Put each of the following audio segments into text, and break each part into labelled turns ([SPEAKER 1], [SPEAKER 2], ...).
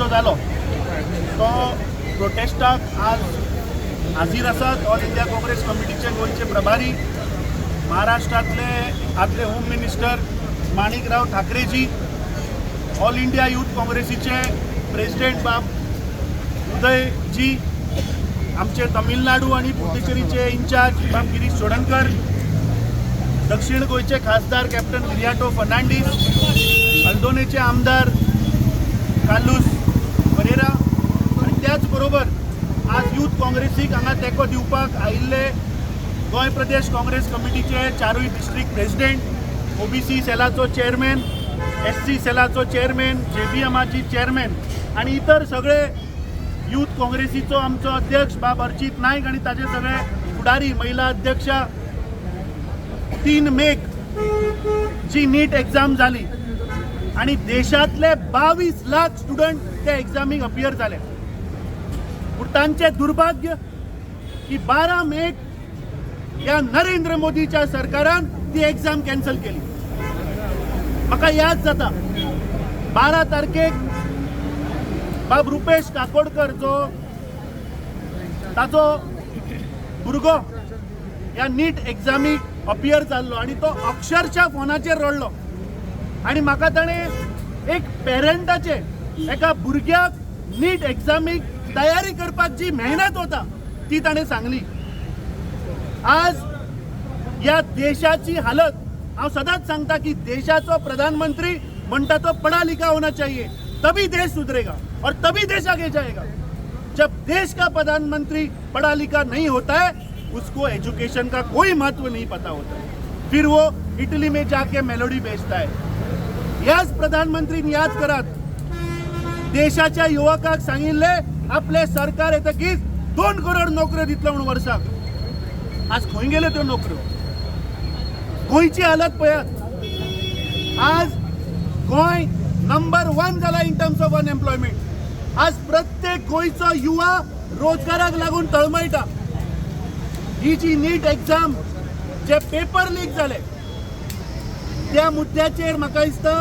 [SPEAKER 1] जो जालो तो प्रोटेस्टाक आज हाजीर आसात ऑल इंडिया काँग्रेस कमिटीचे गोंयचे प्रभारी, महाराष्ट्रांतले आदले होम मिनिस्टर माणिकराव ठाकरेजी, ऑल इंडिया यूथ काँग्रेसीचे प्रेसिडेंट बाब उदयजी, आमचे तमिळनाडू आणि पुदुचेरीचे इन्चार्ज बाब गिरीश चोडणकर, दक्षिण गोंयचे खासदार कॅप्टन विरियाटो फर्नांडीस, अल्दोनेचे आमदार कार्लूस परेरा आनी त्याच बरोबर आज यूथ काँग्रेसीक हांगा तेंको दिवपाक आयिल्ले गोंय प्रदेश काँग्रेस कमिटीचे चारूय डिस्ट्रिक्ट प्रेसिडेंट, ओबीसी सेलाचो चेअरमॅन, एससी सेलाचो चेअरमॅन, जेबीएमाची चेअरमॅन आनी इतर सगळे यूथ काँग्रेसीचो आमचो अध्यक्ष बाब अर्चित नायक आनी ताजे सगळे फुडारी, महिला अध्यक्षा. 3 मेक जी नीट एक्झाम जाली आणि देशातले 22 लाख स्टुडंट त्या एक्झामीक अपियर जाले, पूण तांचें दुर्भाग्य की 12 मेक ह्या नरेंद्र मोदीच्या सरकारान ती एक्झाम कॅन्सल केली. म्हाका याद जाता, 12 तारखेक बाब रुपेश काकोडकर, जो ताचो भुरगो ह्या नीट एक्झामीक अपियर जाल्लो आनी तो अक्षरशः फोनाचेर रडलो आनी म्हाका ताणें एक पेरंटाचे, एका भुरग्याक नीट एक्झामीक तयारी करपाक जी मेहनत वता ती ताणें सांगली. आज या देशाची हालत, हांव सदांच सांगता की देशाचो प्रधानमंत्री म्हणटा तो पढ़ा लिखा होना चाहिए, तभी देश सुधरेगा और तभी देश आगे जाएगा. जब देश का प्रधानमंत्री पढ़ा लिखा नहीं होता है, उसको एजुकेशन का कोई महत्व नहीं पता होता है, फिर वो इटली में जाके मेलोडी बेचता है. याच प्रधानमंत्रीन, याद करात, देशाच्या युवकाक सांगिल्ले आपले सरकार येतकीच 2 करोड नोकऱ्यो दितलो म्हणून वर्साक. आज खंय गेल्यो त्यो नोकऱ्यो? गोंयची हालत पळयात. आज गोंय नंबर वन जाला इन टर्म्स ऑफ अनएम्प्लॉयमेंट. आज प्रत्येक गोंयचो युवा रोजगाराक लागून तळमळटा. ही जी नीट एक्झाम जे पेपर लीक जाले त्या मुद्द्याचेर म्हाका दिसता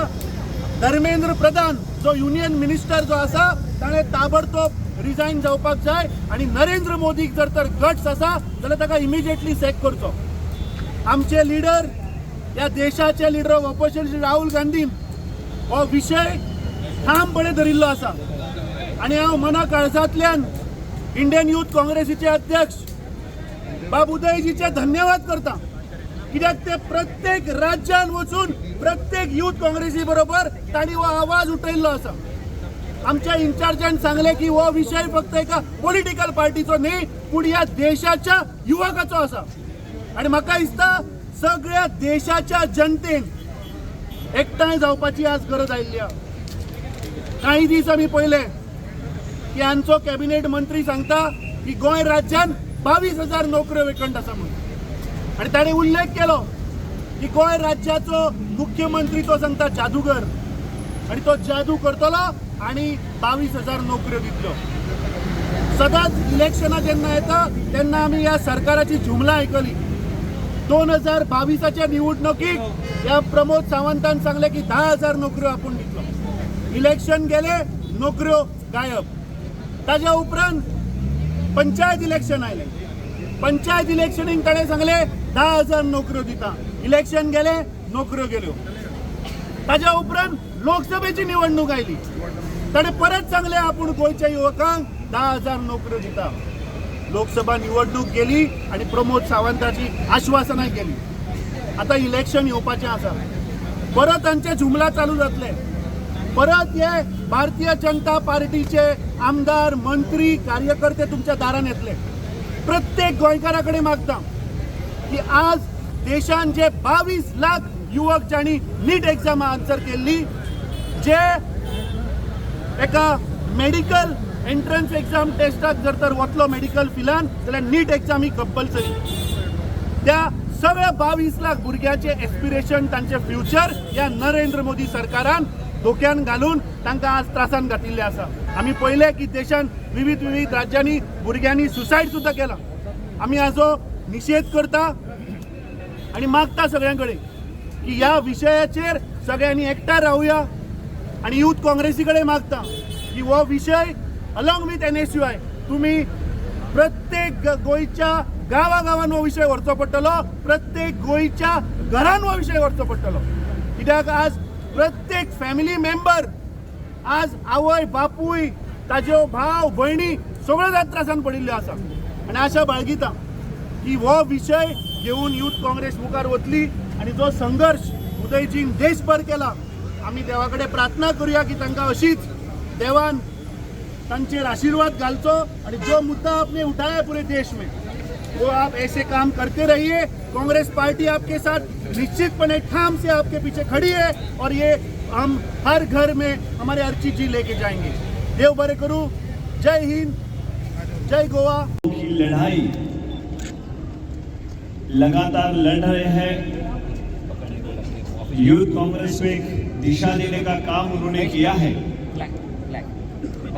[SPEAKER 1] धर्मेंद्र प्रधान जो युनियन मिनिस्टर जो आसा ताणें ताबडतोब रिजायन जावपाक जाय आनी नरेंद्र मोदीक जर तर गट्स आसा जाल्यार ताका इमिजिएटली सॅक करचो. आमचे लिडर, ह्या देशाचे leader of opposition Shri Rahul गांधीन हो विशय ठामपणे धरिल्लो आसा आनी हांव मना काळजांतल्यान इंडियन यूथ काँग्रेसीचे अध्यक्ष बाब उदयजीचे धन्यवाद करता, कित्याक ते प्रत्येक राज्यान वचून प्रत्येक यूथ काँग्रेसी बरोबर तांणी हो आवाज उठयल्लो आसा. आमच्या इन्चार्जान सांगले की हो विशय फक्त एका पॉलिटिकल पार्टीचो न्ही, पूण ह्या देशाच्या युवकाचो आसा आनी म्हाका दिसता सगळ्या देशाच्या जनतेन एकठांय जावपाची आज गरज आयिल्ली आहा. काही दीस आमी पळयले की आमचो कॅबिनेट मंत्री सांगता की गोंय राज्यान 22,000 नोकऱ्यो वेकंट आसा म्हणून आनी ताणें उल्लेख केलो की गोंय राज्याचो मुख्यमंत्री तो सांगता जादूगर आनी तो जादू करतलो आनी 22,000 नोकऱ्यो दितलो. सदांच इलेक्शनां जेन्ना येता तेन्ना आमी ह्या सरकाराची जुमलां आयकली. 2022च्या निवडणुकीक ह्या प्रमोद सावंतान सांगले की 10,000 नोकऱ्यो आपूण दितलो. इलेक्शन गेले, नोकऱ्यो गायब. ताज्या उपरांत पंचायत इलेक्शन आयलें. पंचायत इलेक्शनीक ताणें सांगले 10,000 नोकऱ्यो दिता. इलेक्शन गेले, नोकऱ्यो गेल्यो. ताज्या उपरांत लोकसभेची निवडणूक आयली. ताणें परत सांगलें आपूण गोंयच्या युवकांक 10,000 नोकऱ्यो दिता. लोकसभा निवडणूक गेली आनी प्रमोद सावंताची आश्वासनां गेली. आतां इलेक्शन येवपाचें आसा, परत तांचे जुमला चालू जातले. परत हे भारतीय जनता पार्टीचे आमदार, मंत्री, कार्यकर्ते तुमच्या दारान येतले. प्रत्येक गोंयकारा कडेन मागता की आज देशान जे 22 लाख युवक ज्यांनी नीट एक्झाम आन्सर केल्ली, जे एका मेडिकल एंट्रन्स एक्झाम टेस्टाक जर तर वतलो मेडिकल फिल्डान जाल्यार नीट एक्झाम ही कंपल्सरी, त्या सगळ्या 22 लाख भुरग्याचे एस्पिरेशन, तांचे फ्युचर ह्या नरेंद्र मोदी सरकारान धोक्यान घालून तांकां आज त्रासान घातिल्ले आसा. आमी पळयले की देशान विविध विविध राज्यांनी भुरग्यांनी सुसायड सुद्दां केला. आमी हाजो निशेध करता आनी मागता सगळ्यां कडेन की ह्या विशयाचेर सगळ्यांनी एकठांय रावया आनी यूथ काँग्रेसी कडेन मागता. की हो विशय अलॉंग विथ NSUI तुमी प्रत्येक गोंयच्या गांवा गांवान हो विशय व्हरचो पडटलो, प्रत्येक गोंयच्या घरान हो विशय व्हरचो पडटलो. कित्याक आज प्रत्येक फॅमिली मेंबर, आज आवय बापूय, ताज्यो भाव भयणी सगळ्यो जाण त्रासान पडिल्ल्यो आसा. आनी आशा बाळगिता की हो विशय घेवन यूथ काँग्रेस मुखार वतली आनी जो संघर्श उदयजीन देशभर केला, आमी देवा कडेन प्रार्थना करुया की तांकां अशीच देवान तांचेर आशीर्वाद घालचो आणि जो मुद्दा आपने उठाया है पूरे देश में, वो आप ऐसे काम करते रहिए. कांग्रेस पार्टी आपके साथ निश्चितपणे ठाम से आपके पीछे खड़ी है और ये हम हर घर में हमारे अर्चित जी लेके जाएंगे. देव बरे करूं. जय हिंद, जय गोवा.
[SPEAKER 2] की लड़ाई लगातार लड़ रहे हैं. यूथ कांग्रेस को एक दिशा देने का काम उन्होंने किया है.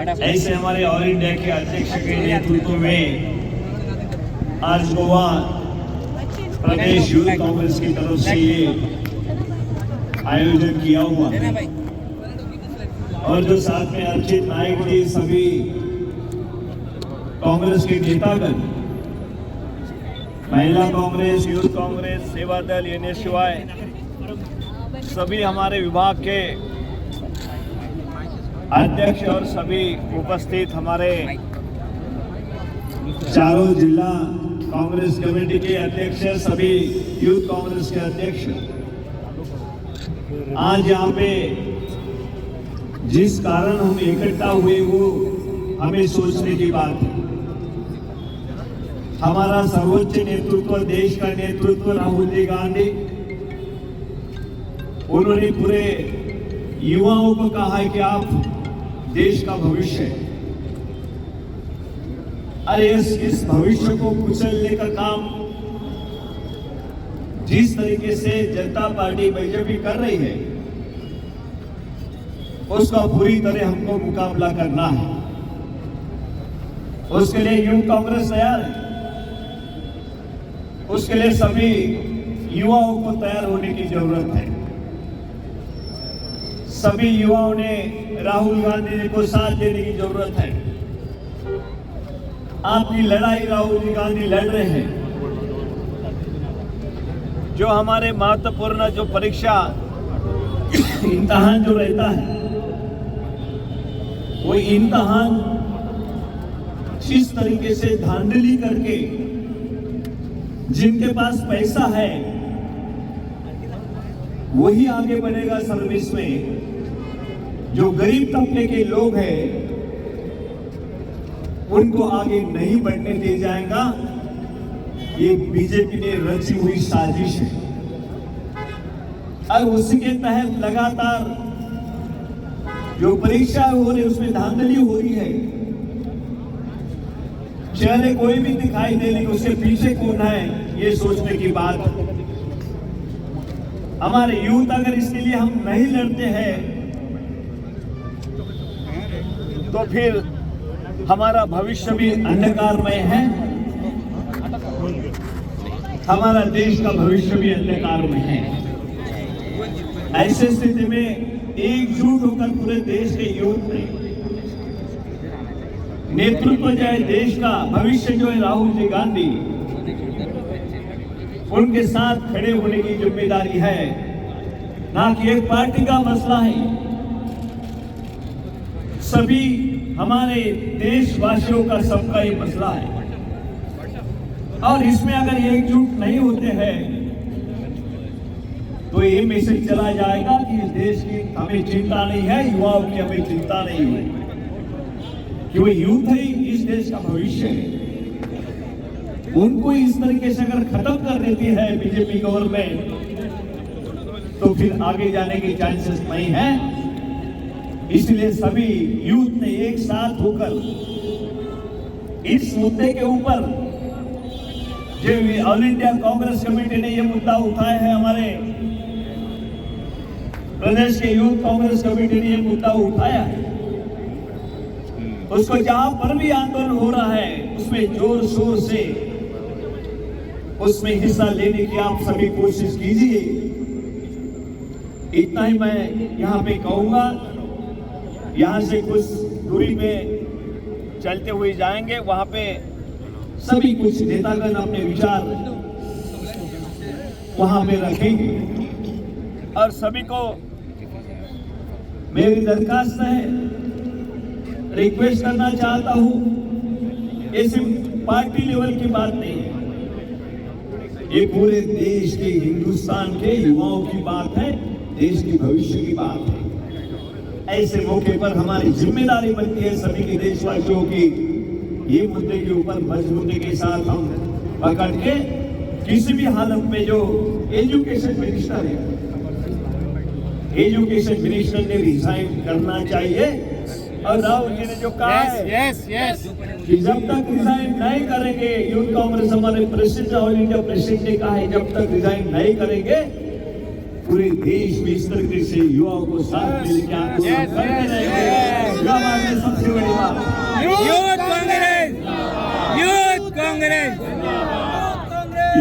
[SPEAKER 2] ऐसे हमारे ऑल इंडिया के अध्यक्ष के नेतृत्व में आज गोवा प्रदेश यूथ कांग्रेस की तरफ से ये आयोजन किया हुआ है और जो साथ में अर्चित नायक जी, सभी कांग्रेस के नेतागण, महिला कांग्रेस, यूथ कांग्रेस, सेवा दल, एनएसयूआई, सभी हमारे विभाग के अध्यक्ष और सभी उपस्थित हमारे चारों जिला कांग्रेस कमेटी के अध्यक्ष, सभी यूथ कांग्रेस के अध्यक्ष, आज यहाँ पे जिस कारण हम इकट्ठा हुए, वो हमें सोचने की बात है. हमारा सर्वोच्च नेतृत्व, देश का नेतृत्व राहुल जी गांधी, उन्होंने पूरे युवाओं को कहा है कि आप देश का भविष्य है. अरे, इस भविष्य को कुचलने का काम जिस तरीके से जनता पार्टी, बीजेपी कर रही है, उसका पूरी तरह हमको मुकाबला करना है. उसके लिए यूथ कांग्रेस तैयार है. उसके लिए सभी युवाओं को तैयार होने की जरूरत है. सभी युवाओं ने राहुल गांधी जी को साथ देने की जरूरत है. आपकी लड़ाई राहुल जी गांधी लड़ रहे हैं. जो हमारे महत्वपूर्ण जो परीक्षा इम्तहान जो रहता है, वो इम्तहान जिस तरीके से धांधली करके जिनके पास पैसा है वही आगे बढ़ेगा सर्विस में, जो गरीब तबके के लोग हैं उनको आगे नहीं बढ़ने दिया जाएगा. ये बीजेपी ने रची हुई साजिश है और उसी के तहत लगातार जो परीक्षा हो रही है, उसमें धांधली हो रही है. चेहरे कोई भी दिखाई दे, लेकिन उसके पीछे कौन है, ये सोचने की बात है. हमारे यूथ अगर इसके लिए हम नहीं लड़ते हैं तो फिर हमारा भविष्य भी अंधकारमय है, हमारा देश का भविष्य भी अंधकार में है. ऐसे स्थिति में एकजुट होकर पूरे देश के यूथ ने नेतृत्व जो है, देश का भविष्य जो है राहुल जी गांधी, उनके साथ खड़े होने की जिम्मेदारी है. ना कि एक पार्टी का मसला है, सभी हमारे देशवासियों का, सबका ये मसला है. और इसमें अगर एकजुट नहीं होते हैं तो ये मैसेज चला जाएगा कि इस देश की हमें चिंता नहीं है, युवाओं की हमें चिंता नहीं है, क्योंकि यूथ ही इस देश का भविष्य है. उनको इस तरीके से अगर खत्म कर देती है बीजेपी गवर्नमेंट, तो फिर आगे जाने के चांसेस नहीं है. इसलिए सभी यूथ ने एक साथ होकर इस मुद्दे के ऊपर, जो ऑल इंडिया कांग्रेस कमेटी ने ये मुद्दा उठाया है, हमारे Pradesh K youth Congress committee ने ये मुद्दा उठाया है, उसको जहां पर भी आंदोलन हो रहा है, उसमें जोर शोर से उसमें हिस्सा लेने की आप सभी कोशिश कीजिए. इतना ही मैं यहाँ पे कहूंगा. यहाँ से कुछ दूरी पे चलते हुए जाएंगे। वहां पे सभी कुछ नेतागण अपने विचार वहां पे रखेंगे और सभी को मेरी दरखास्त है, रिक्वेस्ट करना चाहता हूं, ये सिर्फ पार्टी लेवल की बात नहीं है, ये पूरे देश के, हिंदुस्तान के युवाओं की बात है, देश के भविष्य की बात है। ऐसे मौके पर हमारी जिम्मेदारी बनती है सभी के देशवासियों की, ये मुद्दे के ऊपर मजबूती के साथ हम पकड़ के किसी भी हालत में जो एजुकेशन मिनिस्टर है, एजुकेशन मिनिस्टर ने रिजाइन करना चाहिए। और राहुल जी ने जो कहा है
[SPEAKER 1] यस यस
[SPEAKER 2] कि जब तक रिजाइन नहीं करेंगे, यूथ कांग्रेस हमारे प्रेसिडेंट, ऑल इंडिया प्रेसिडेंट ने कहा है, जब तक रिजाइन नहीं करेंगे, पूरे देश में इस तरीके से युवाओं को साथ मिलकर आंदोलन करते रहेंगे। यह हमारी सबसे बड़ी बात।
[SPEAKER 3] Youth Congress, youth Congress.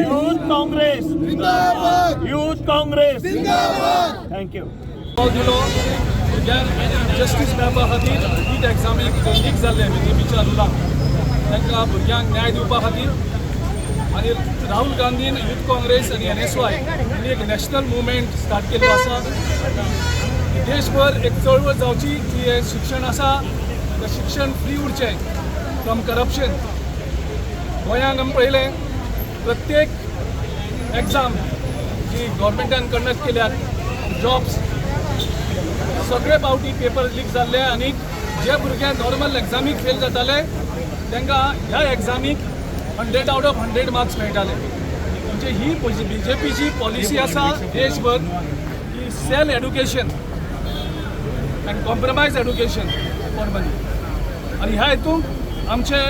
[SPEAKER 2] Youth Congress, youth Congress, thank you.
[SPEAKER 4] दिलो भुरग्यांक जस्टीस मेळपा खातीर, नीट एग्जामीक जे लीक जाल्ले बीजेपीच्या रुलाक, तांकां भुरग्यांक न्याय दिवपा खातीर आनी राहुल गांधीन यूथ काँग्रेस आनी एनएसवाय हांणी एक नॅशनल मुवमेंट स्टार्ट केल्लो आसा की देशभर एक चळवळ जावची की हें शिक्षण आसा तें शिक्षण फ्री उरचें फ्रॉम करप्शन। गोंयांत आमी पळयलें, प्रत्येक एग्जाम जी गव्हर्मेंटान कंडक्ट केल्यात, जॉब्स, सगळे पावटी पेपर लीक जाल्ले आनी जे भुरगे नॉर्मल एग्जामीक फेल जाताले तांकां ह्या एग्जामीक 100 out of 100 marks मेळटाले। म्हणजे ही बीजेपीची पॉलिसी आसा देशभर की sell education and compromise education for money. आनी ह्या हितून आमचे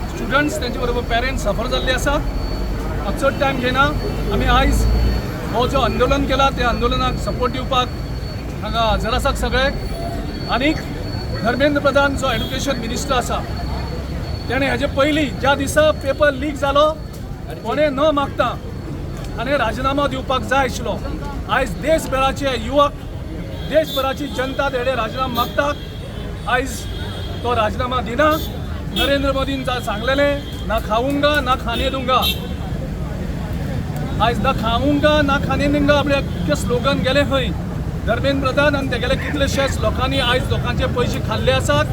[SPEAKER 4] स्टुडंट्स, तेंचे बरोबर पेरंट्स सफर जाल्ले आसा। हांव चड टायम घेना। आमी आयज हो जो आंदोलन केला, त्या आंदोलनाक सपोर्ट दिवपाक हांगा हजर आसात सगळे। आनीक धर्मेंद्र प्रधान जो एड्युकेशन मिनिस्टर आसा, तेणें हेजे पयलीं ज्या दिसा पेपर लीक जालो, कोणें न मागता आनी राजिनामो दिवपाक जाय आशिल्लो। आयज देशभराचे युवक, देशभराची जनता तेणे राजिनामो मागतात, आयज तो राजिनामा दिना। नरेंद्र मोदीन सांगलेलें, "ना खाऊंगा ना खाने दूंगा"। आयज "ना खाऊंगा ना खाने दूंगा" आपले स्लोगन गेले खंय? धर्मेंद्र प्रधान आनी तेगेले कितलेशेच लोकांनी आयज लोकांचे पयशे खाल्ले आसात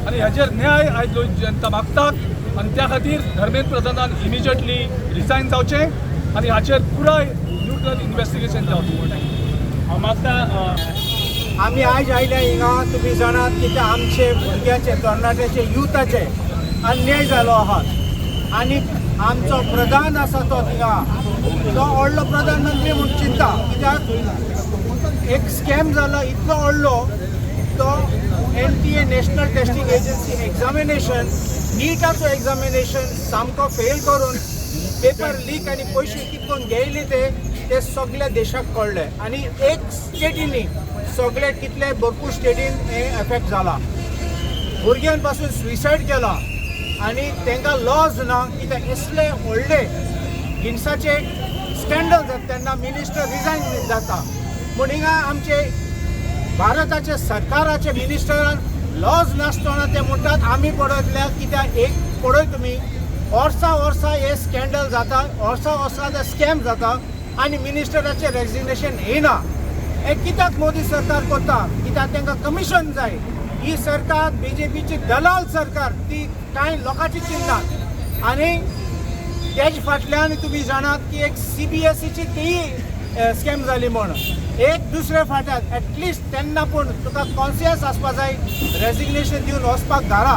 [SPEAKER 4] आनी हेजेर न्याय आयज लोक जनता मागतात आनी त्या खातीर धर्मेंद्र प्रधानान इमिजिएटली रिजायन जावचें आनी हाचेर पुराय न्युट्रल इन्वेस्टिगेशन जावचें। हांव मागता
[SPEAKER 5] आमी आयज आयल्या हिंगा, तुमी जाणात की आमचे भुरग्याचे, तरणाट्याचे, युथाचे अन्याय जालो आहा आनी आमचो प्रधान आसा तो थिंगा, तो व्हडलो प्रधानमंत्री म्हूण चिंता। कित्याक एक स्कॅम जाला इतलो व्हडलो, तो NTA, national testing agency examination, निटाचो examination सामको फेल करून पेपर लीक आनी पयशे कितकोन घेयले ते ते सगल्या देशाक कळ्ळे आनी एक स्टेटींनी, सगळे कितले भरपूर स्टेटीन हे एफेक्ट जाला। भुरग्यां पासून सुसायड केला आनी तांकां लॉज ना, कित्याक असले व्हडले जिनसाचे स्कॅन्डल जाता तेन्ना मिनिस्टर रिजायन जाता। पूण हिंगा आमचे भारताचे सरकाराचे मिनिस्टरान लॉज नासतना ते म्हणटात आमी पडतल्या। कित्याक एक पळय तुमी, वर्सां वर्सां हे स्कॅन्डल जाता, वर्सां वर्सां ते स्कॅम जाता आनी मिनिस्टराचें रेजिग्नेशन येना। हें कित्याक मोदी सरकार करता? कित्याक तांकां कमिशन जाय। ही सरकार बीजेपीची दलाल सरकार, ती कांय लोकांची चिंतनात। आनी तेज फाटल्यान तुमी जाणात की एक सीबीएसईची तीय स्कॅम जाली म्हण एक दुसऱ्या फाट्यान। एटलिस्ट तेन्ना पूण तुका कॉन्सियस आसपा जाय, रेजिग्नेशन दिवन वचपाक घरा,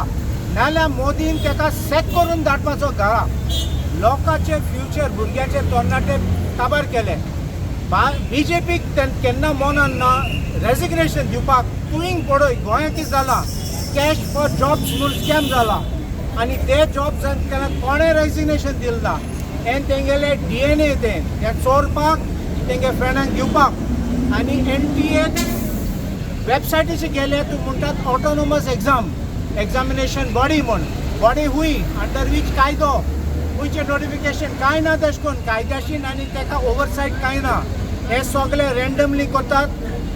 [SPEAKER 5] नाजाल्यार मोदीन ताका सॅक करून धाडपाचो घरा। लोकांचे फ्युचर, भुरग्याचे, तरणाटे काबार केले। बीजेपीक केन्ना मनान ना रेजिग्नेशन दिवपाक। तुवें पळय गोंयांत कितें जालां, कॅश फॉर जॉब्स म्हूण स्कॅम जाला आनी ते जॉब्स तेन्ना कोणें रेजिग्नेशन दिलें ना। आनी तेंगेले डीएनए ते ते चोरपाक, तेंगे फ्रेंडांक दिवपाक। आनी एनटीए वेबसायटीचेर गेले, तूं म्हणटात ऑटोनोमस एग्जामिनेशन बॉडी म्हूण, बॉडी हुंय, अंडर वीच कायदो, खंयचें नोटिफिकेशन कांय ना तेश करून कायद्याशीन आनी ताका ओवरसायट कांय ना। हे सगळे रँडमली करतात।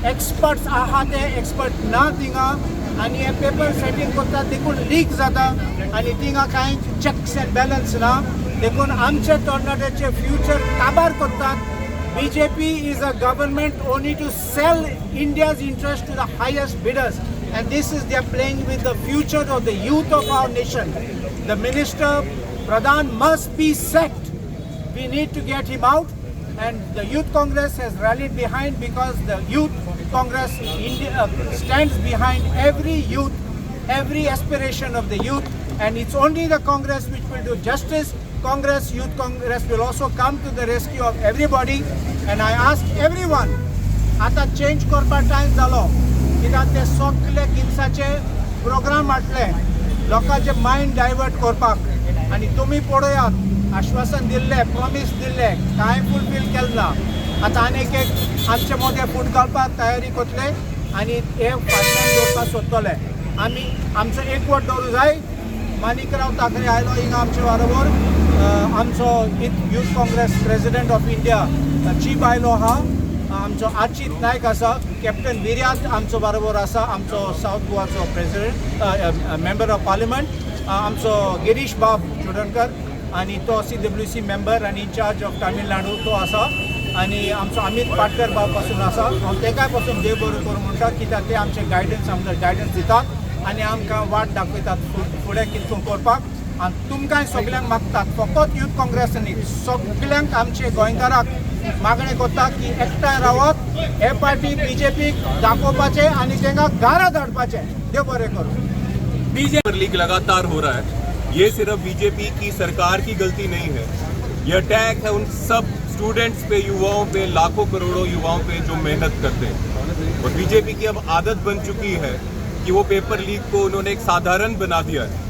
[SPEAKER 5] एक्सपर्ट्स आहा ते एक्सपर्ट ना थिंगा। आनी हे पेपर सेटींग करतात देखून लीक जाता आनी थिंगा कांय चॅक्स एंड बॅलन्स ना, देखून आमचे तरणाट्याचे फ्युचर काबार करतात. BJP is a government only to sell India's interest to the highest bidders, and this is, they are playing with the future of the youth of our nation. The minister Pradhan must be sacked. We need to get him out, and the Youth Congress has rallied behind because the Youth Congress India stands behind every youth, every aspiration of the youth, and it's only the Congress which will do justice. Congress, Youth Congress will also come to the rescue of everybody, and I ask everyone, आतां change करपा time जालो, कित्याक ते सगळे किन्साचे programme हाडले लोकांचे mind divert करपाक. आनी तुमी पळयात, आश्वासन दिल्लें, प्रॉमीस दिल्लें, कांय फुलफील केलें ना. आतां आनीक एक आमचे मदें फूट घालपाक तयारी करतले आनी हे फाटल्यान दवरपाक सोदतले. आमी आमचो एकवट दवरूं जाय. माणिकराव ठाकरे आयलो हिंगा आमचे बरोबर, आमचो Youth Congress president of India chief आयलो आहा, आमचो आचित नायक आसा, कॅप्टन विर्यात आमचो बरोबर आसा, आमचो सावथ गोवाचो प्रेसिडेंट, मेंबर ऑफ पार्लिमेंट, आमचो गिरीश बाब चोडणकर आनी तो सीडब्ल्यूसी मेंबर आनी इन्चार्ज ऑफ तामिळनाडू तो आसा, आनी आमचो अमीत पाटकर बाब पासून आसा. हांव तेकाय पासून देव बरो करूं म्हणटा, कित्याक ते आमचे गायडन्स, आमकां गायडन्स दितात आनी आमकां वाट दाखयतात फुडें कितें करपाक. आनी तुमकांय सगल्यांक मागतात, फकत यूथ काँग्रेस न्ही, सगल्यांक आमचे गोंयकाराक मागणें करता की एकठांय रावत, हे पार्टी बीजेपीक दाखोवपाचें आनी तांकां घरा धाडपाचें. देव बरें करूं.
[SPEAKER 6] पेपर लीक लगातार हो रहा है. ये सिर्फ बीजेपी की सरकार की गलती नहीं है, ये अटैक है उन सब स्टूडेंट्स पे, युवाओं पे, लाखों करोड़ों युवाओं पे जो मेहनत करते हैं. और बीजेपी की अब आदत बन चुकी है कि वो पेपर लीक को उन्होंने एक साधारण बना दिया है.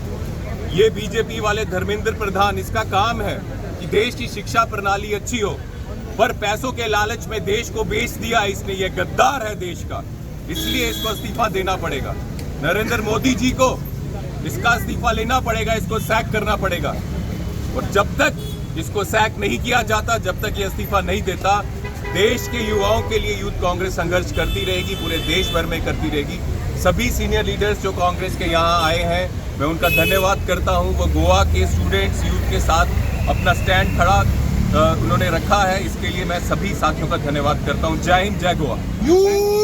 [SPEAKER 6] ये बीजेपी वाले धर्मेंद्र प्रधान, इसका काम है कि देश की शिक्षा प्रणाली अच्छी हो, पर पैसों के लालच में देश को बेच दिया इसने. ये गद्दार है देश का, इसलिए इसको इस्तीफा देना पड़ेगा. नरेंद्र मोदी जी को इसका इस्तीफा लेना पड़ेगा, इसको सैक करना पड़ेगा. और जब तक इसको सैक नहीं किया जाता, जब तक ये इस्तीफा नहीं देता, देश के युवाओं के लिए यूथ कांग्रेस संघर्ष करती रहेगी, पूरे देश भर में करती रहेगी. सभी सीनियर लीडर्स जो कांग्रेस के यहाँ आए हैं, मैं उनका धन्यवाद करता हूँ. वो Goa K students, youth K साथ अपना स्टैंड खड़ा उन्होंने रखा है. इसके लिए मैं सभी साथियों का धन्यवाद करता हूँ. जय हिंद, जय गोवा.